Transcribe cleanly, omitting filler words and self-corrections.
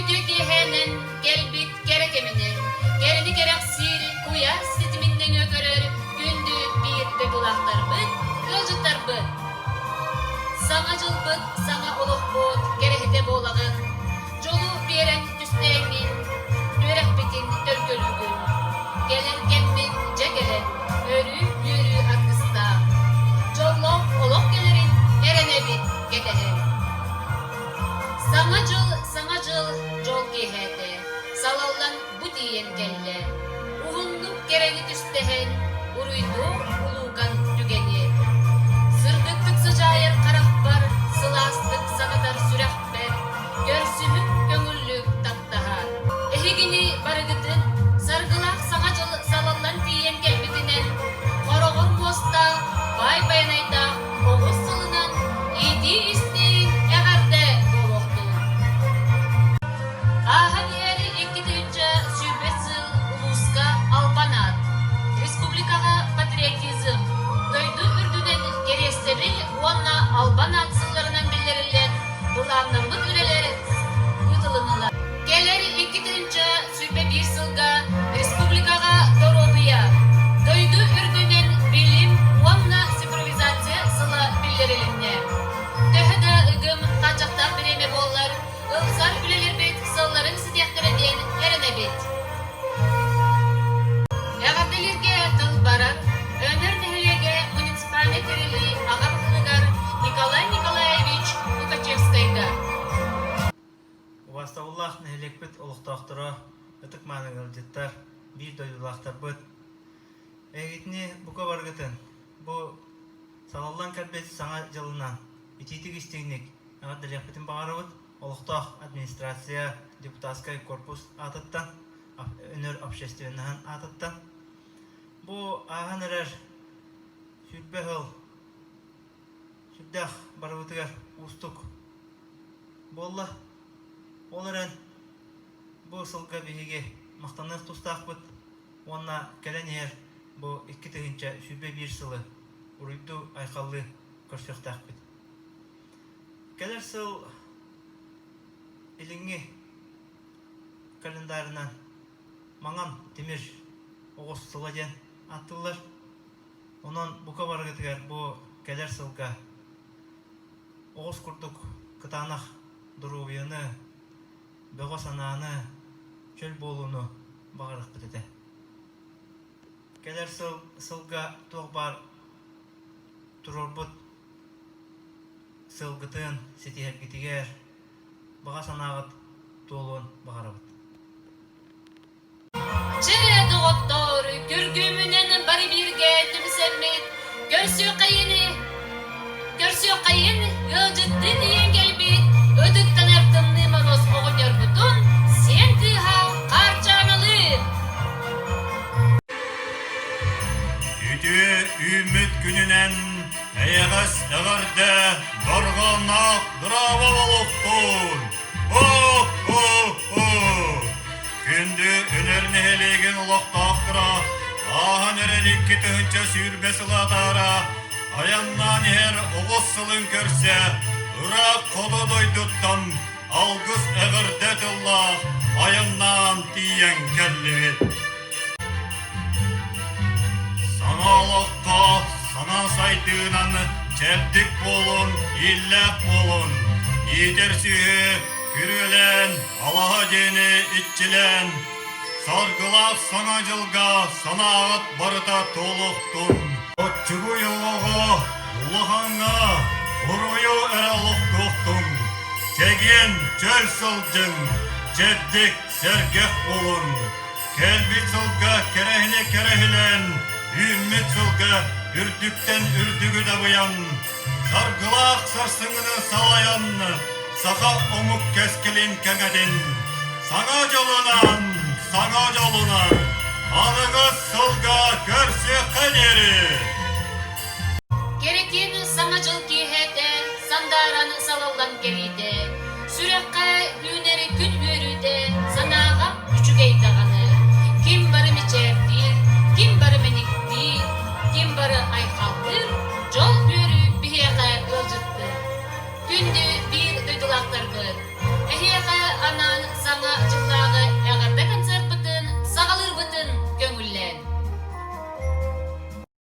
Үтүө киэһээнэн кэлбит кэрэ кэминэн, кэрэни кэрэхсиир куйаар ситимин нөҥүө көрөр күндү биир дойдулаахтарбыт, ыалдьыттарбыт! Саҥа дьылбыт, саҥа олохпут кэрэһитэ буолаҕын, дьолу биэрэн түстээҥҥин, үөрэхпитин төлкөлүүгүн. Кэлэр кэммит дьэ кэлэн, өрүү үөрүү аргыстаах. Дьоллоох олох кэлэрин эрэнэбит, кэтэһэн. Саҥа дьыл, саҥа дьыл дьол киэһээтэ, салаллан бу тиийэн кэллэ. Уһуннук кэрэни түстэһэн, уруйдуу улуукан түгэни. Сырдыктык сыдьаайар харахпар, сылаастык санатар сүрэхпэр, көрсүһүк көҥүллүк таптаһар. Эһигини барыгытын саргылаах саҥа дьыл салаллан тиийэн кэлбитинэн, хороҕор муостаах, баай байанайдаах оҕус сылынан иитии-истии эҕэрдэ буолуохтун! Ааһан иһэр 2020 сыл улууска албан аат, республикаҕа патриотизм, дойду үрдүнэн кэриэстэбил уонна албан аат сылларынан биллэриллэн былааннаммыт үлэлэр ыытылыннылар. Кэлэр 2021 сылга республикаҕа доруобуйа, дойду үрдүнэн билим уонна цифровизация сыла биллэрилиннэ. Төһө да ыгым хааччахтаах бириэмэ буоллар, ылсар үлэлэрбит сылларын ситиэхтэрэ диэн эрэнэбит. Эҕэрдэлииргэ тыл барар, Өнөр нэһилиэгэ муниципальнай тэриллии аҕа баһылыгар Николай Николаевич Лукачевскайга. Убаастабыллаах нэһилиэкпит олохтоохторо, ытык-мааны ыалдьыттар, биир дойдулаахтарбыт, эһигитини бука барыгытын бу салаллан кэлбит Саҥа дьылынан итиитик-истиҥник эҕэрдэлиэхпитин баҕарабыт. Олохтоох администрация депутатскай корпус аатыттан, Өнөр общественноһын аатыттан. Бу ааһан эрэр 20 сыл сүрдээх барыбытыгар уустук буолла. Ол эрэн бу сылга биһиги махтаныах тустаахпыт уонна кэлэн иһэр бу 2021 сылы уруйдуу-айхаллыы көрсүөхтээхпит. Кэлэр сыл илиҥҥи календарынан маҥан тимир оҕус сыла диэн ааттыыллар. Онон бука барыгытыгар бу кэлэр сылга оҕус курдук кытаанах доруобуйаны, бөҕө санааны, чөл буолууну баҕарыахпыт этэ. Кэлэр сыл сылга туох баар туруорбут сылгытын ситиһэргитигэр баҕа санааҕыт туолуон баҕарабыт. Чэ, доҕоттоор, күргүөмүнэн бары бииргэ түмсэммит, көрсүөххэйини, көрсүөххэйин ыалдьыттыы тиийэн кэлбит ытыктанар Тымныы Моруос оҕонньорбутун сиэн кыыһа Хаарчааналыын! Үтүө үүммүт күнүнэн эйэҕэс эҕэрдэ дорҕоонноох браво олохтуун! О-о-о! Күндү Өнөр нэһилиэгин олохтоохторо ааһан эрэр 2020 сыла атаара айаннаан иһэр оҕус сылын көрсө ыраах хоту дойдуттан алгыс эҕэрдэ тыллаах айаннаан тиийэн кэллибит. Саҥа олоххо саҥа сайдыынан чэбдик буолун, иллээх буолун, иитэр сүөһү күрүөлээн, алаһа дьиэни иччилээн, саргылаах саҥа дьылга санааҕыт барыта туолуохтун. Оччугуй оҕоҕо улахаҥҥа буруйу эрэ олохтуохтун, чэгиэн чөл сылдьыҥ, чэбдик сэргэх буолун. Кэлбит сылга кэрэһини кэрэһилээн, үүммүт сылга үрдүктэн үрдүгү дабыйан, саргылаах сарсыҥҥыны салайан, саха омук кэскилин кэҥэтин, саҥа дьолунан, саҥа дьолунан, аныгыс сылга көрсүөххэ диэри! Кэрэтин Саҥа дьыл киэһэтэ сандааран салаллан кэлиитэ, сүрэххэ.